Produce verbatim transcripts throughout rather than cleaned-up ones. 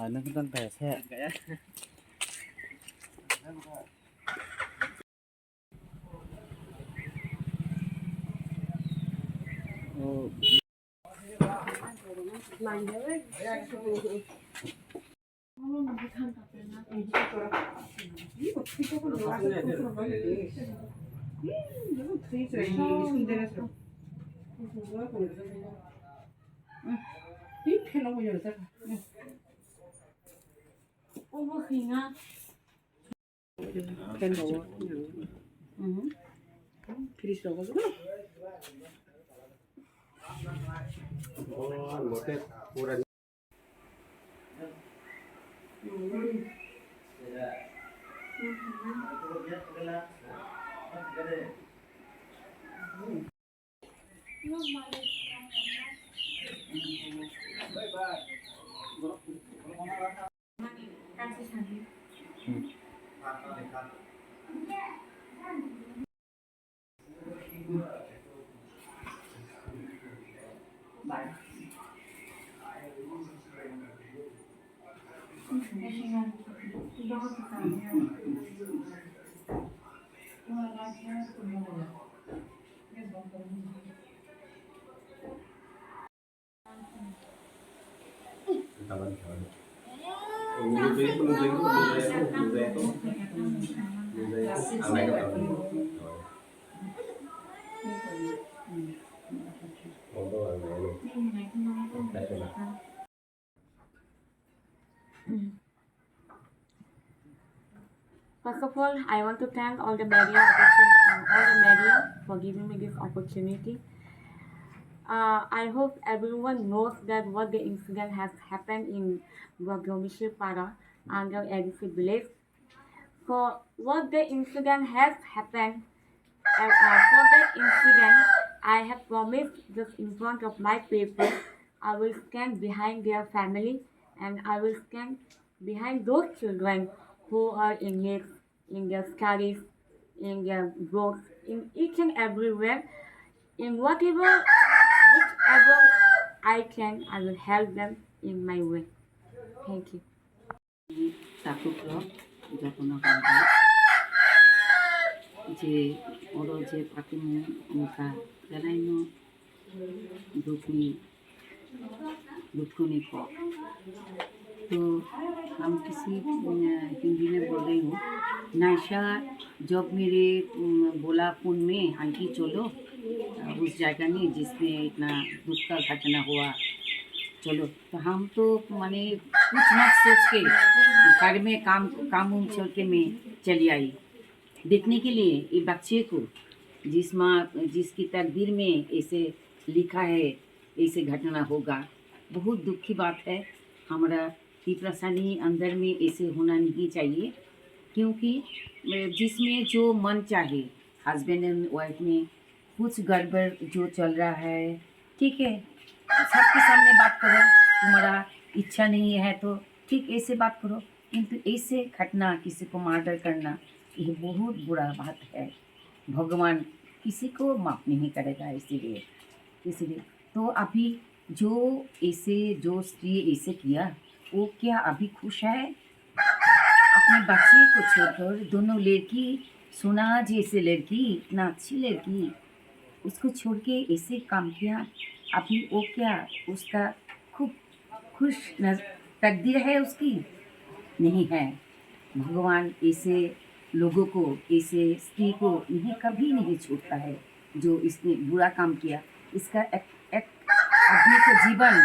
Ano kitang kaya se. Oh. Obo khe na. Fan rok o. Mhm. Fridge rok o. First of all, I want to thank all the media opportunity, uh, all the media for giving me this opportunity. Uh, I hope everyone knows that what the incident has happened in Bhagyomishi Para under A D C village. For what the incident has happened, uh, uh, for that incident, I have promised just in front of my people, I will stand behind their family and I will stand behind those children who are in need in their studies, in their growth, in each and everywhere, in whatever, whichever I can, I will help them in my way. Thank you. Takhuk rok jotono hambai. Je oro je patimung wngkha, belaino dukni, dukhoni kok. तो हम किसी, अ, हिंदी में बोल रही हूँ, नशा जब मेरे, अम, बोला फोन में, "आंटी चलो, अ, उस जगह नहीं जिसमें इतना दुख का घटना हुआ, चलो।" तो हम तो माने कुछ मत सोच के घर में काम, काम उम छोड़ के मैं चली आई। देखने के लिए ये बच्चे को, जिस माँ, जिसकी तकदीर में ऐसे लिखा है, ऐसे घटना होगा, बहुत दुख की बात है। हमारा ये परेशानी अंदर में ऐसे होना नहीं चाहिए, क्योंकि, अ, जिसमें जो मन चाहे, हस्बैंड एंड वाइफ में कुछ गड़बड़ जो चल रहा है, ठीक है, सबके सामने बात करो, तुम्हारा इच्छा नहीं है तो ठीक ऐसे बात करो, किंतु ऐसे घटना, किसी को मर्डर करना, ये बहुत बुरा बात है। भगवान किसी को माफ नहीं करेगा, इसीलिए, इसीलिए। तो अभी जो ऐसे, जो स्त्री ऐसे किया, वो क्या अभी खुश है? अपने बच्चे को छोड़कर, दोनों लड़की, सोना जैसे लड़की, इतना अच्छी लड़की, उसको छोड़ के ऐसे काम किया, अभी वो क्या उसका खूब खुश नज-, तकदीर है उसकी? नहीं है। भगवान ऐसे लोगों को, ऐसे स्त्री को नहीं, कभी नहीं छोड़ता है, जो इसने बुरा काम किया। इसका एक, एक आदमी को जीवन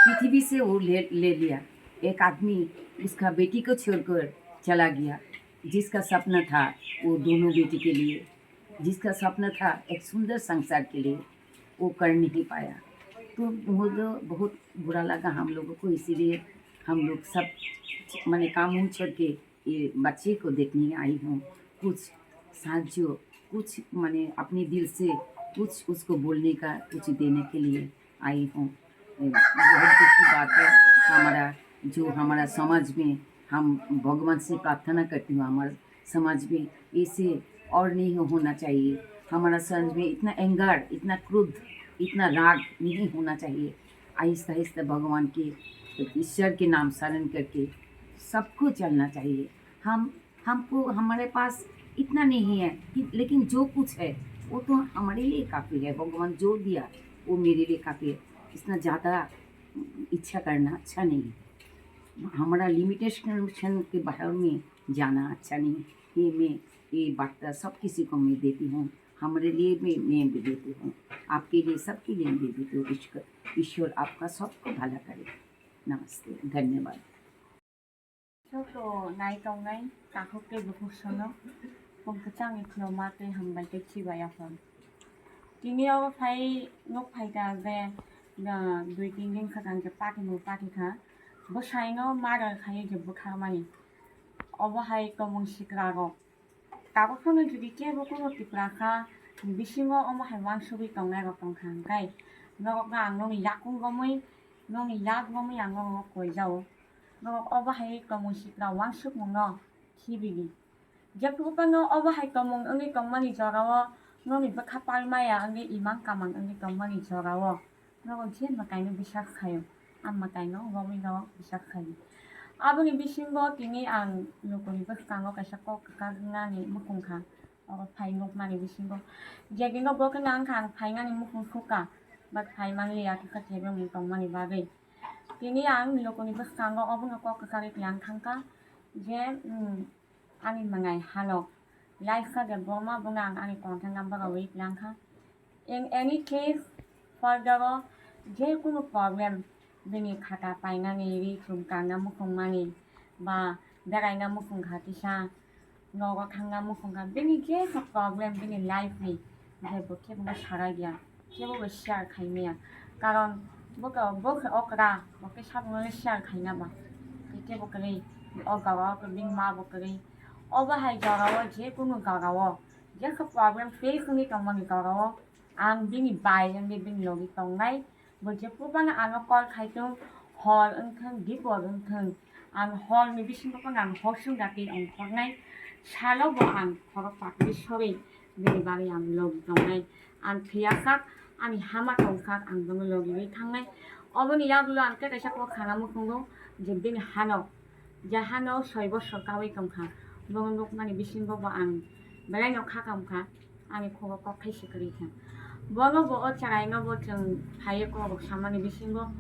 पृथ्वी से वो ले, ले लिया। एक आदमी उसका बेटी को छोड़कर चला गया, जिसका सपना था वो दोनों बेटी के लिए, जिसका सपना था एक सुंदर संसार के लिए, वो कर नहीं पाया। तो मुझे बहुत बुरा लगा हम लोगों को, इसीलिए हम लोग सब, माने, काम उम छोड़ के ये बच्चे को देखने आई हूँ। कुछ साहाय्य, कुछ, माने, अपने दिल से कुछ उसको बोलने का, कुछ देने के लिए आई हूँ। ये बहुत दुख की बात है। हमारा, जो हमारा समाज में, हम भगवान से प्रार्थना करती हूँ, हमारे समाज में ऐसे और नहीं होना चाहिए। हमारा समाज में इतना एंगर, इतना क्रोध, इतना राग नहीं होना चाहिए। आहिस्ता आहिस्ता भगवान के ईश्वर के नाम स्मरण करके सबको चलना चाहिए। हम, हमको, हमारे पास इतना नहीं है कि, लेकिन जो कुछ है वो तो हमारे लिए काफ़ी है। भगवान जो दिया वो मेरे लिए काफ़ी है। इतना ज़्यादा इच्छा करना अच्छा नहीं है। हमारा लिमिटेशन के बाहर में जाना अच्छा नहीं है। ये मैं, ये वार्ता सब किसी को मैं देती हूँ। हमारे लिए मैं, मैं भी देती हूँ, आपके लिए, सबके लिए मैं देती हूँ। ईश्वर, ईश्वर आपका सबको भला करे। नमस्ते, धन्यवाद। Joto nai tongnai takhuk tei bukhuk sono, pung kwchangni khuluma tei hambai tei chibai yaphang. Tini obo phai nuk phai ta je, ah, dui tin din khakang je pati mung pati kha. Bwsai no murder khai je bwkha mani. Obo hai tomung sikla rok. Tabuk phano jodi kebo kuno Tipra kha, bisingo omo hai uansugwi tongnai rok tong kha hwnkhe, norokno ang nokni yakung romwi, nokni yak romwi ang norokno koi jao. Norok obo hai tomung sikla uansukmungno khibidi. Jephru phano obo hai tomung wngwi tongmani jorao nokni bwkha palmaya wngwi imang kamang wngwi tongmani jorao. Nogo je mwtaino bisas khaio, a mwtaino romwi no bisas khaio. Aboni bisingo tini ang lukuni bwskango kaisa kok kwkar wngnani muchung kha, oro phai nukmani bisingo. Jegwino bo kheno wngkha ang phainani muchung sukha, but phai manliya kisa kebengwi tongmani bagwi. Tini ang lukuni bwskango obono kok kwkarwi tlang thangkha je, hmm, ani mwnai Hanok. Laisha Debbarma bono ang ani contact number rwui tlang kha. In any case, further o je kunu problem, bini khata painani, ri chum kanna muchungmani, ba beraina muchung kha kisa, nogo thangna muchung kha, bini je kha problem, bini life ni, je bo khe bo sarai ya. Kebo bo share khai maya. Karon bo khe, bo khe okra, bo khe sabungno le share khai na ba. Kebo kwrwi, o jora o khe bini ma bo kwrwi. Obo hai jora o, je kunu jora o, je khe problem face wngwi tongmani jora o, ang bini bai wngwi bini logi tongnai. Bo je purbano ano call khai tong, hor wngthang, dipor wngthang, ang horni bisingo phano ang hor sung dakti ongkhornai, salo bo ang khorok patwi sorwi bini bagwi ang logi tongnai. Ang phiya sak, ani hama tong sak, ang bono logiwi thangnai. Oboni yagulo ang tei kaisa kok sana muchungo je bini hano, je hano soi bosor kawi tongkha, bono nukmani bisingo bo ang belaino kha kamkha. Ani khoro kok khai se kwrwi kha. Bono bo o chwraino bo chwng phaiwi kok rok samani bisingo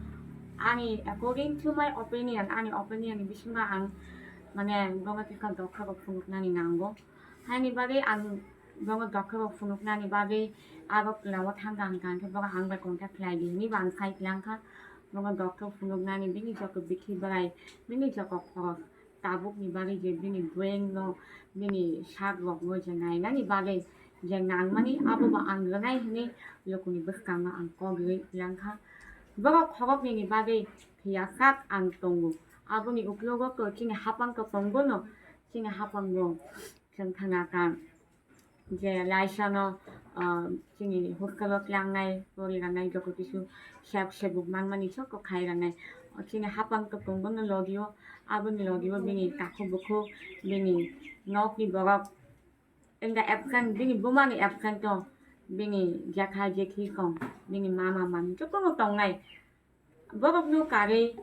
ani, according to my opinion, ani opinion ni bisingo ang mane bono kisa dokha rok phunuknani nango. Haini bagwi ang bono dokha rok phunuknani bagwi abo chwla o thang kha hwnkha hwnkhe bono ang bai contact khlai di hinwi bo ang sai tlang kha. Bono dokha phunuknani bini joto bithi bwrai, bini joto khorok tabukni bagwi je bini brain no, bini sak rok no je nainani bagwi je nangmani abo bo ang rwnai hinwi lukuni bwskango ang kok rwi langkha. Borok khoroknwi ni bagwi phiya sak ang tongo. Aboni uklogo to chini hapang to tongbono, chini hapang bo chwng thangna kha. Je laisano, ah, chini hostel o tlangnai, poriranai, joto kisu sep sebuk manmani soko khai ranai. O chini hapang topung bono logio, aboni logio bini takhuk bukhuk, bini nokni borok, inda absent, bini bumani absent o, bini jekha jekhi kong, bini mama mami jotono tongnai. Borokno karwi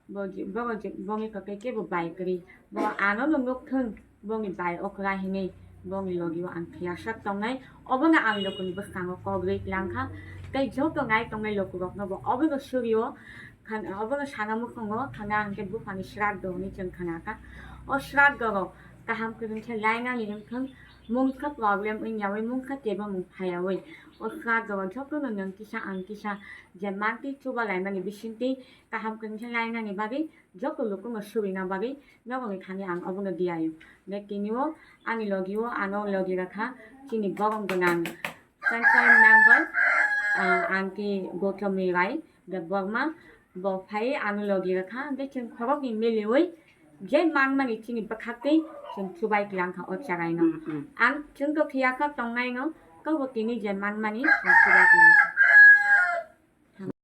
bo je, bo je, bongni koktei kebo bai kwrwi. Bo ano no nuk thung, bongni bai okra hinwi bongni logio ang phiya sak tongnai. Obono ang lukuni bwskango kok rwi langkha. Tei joto nai tongnai lukurokno bo obono surio, khan-, obono sana muchungo thangna hwnkhe buphani sraddho hinwi chwng khnakha. O sraddho rok kaham kwrwngkhe lainani wngthung, mungsa problem wngyawi, mungsa kebo mung phayawi. O sraddho rok jotono nwng kisa ang kisa je mantwi chuba laimani bisingtwi kaham kwrwngsa lainani bagwi joto lukuno surina bagwi nokni thani ang obono diyaio. Hwnkhe tinio ani logio ano logi rakha chini borom gwnang council member, ah, Aunty Gothomi Rai Debbarma, bo phai ano logi rakha, hwnkhe chwng khoroknwi miliwi je manmani chini bwkhaktwi chwng chubai tlang kha o chwraino. Mm, mm. Ang chwngto phiya kha tongnaino, tobo tini je manmani chwng chubai tlang kha.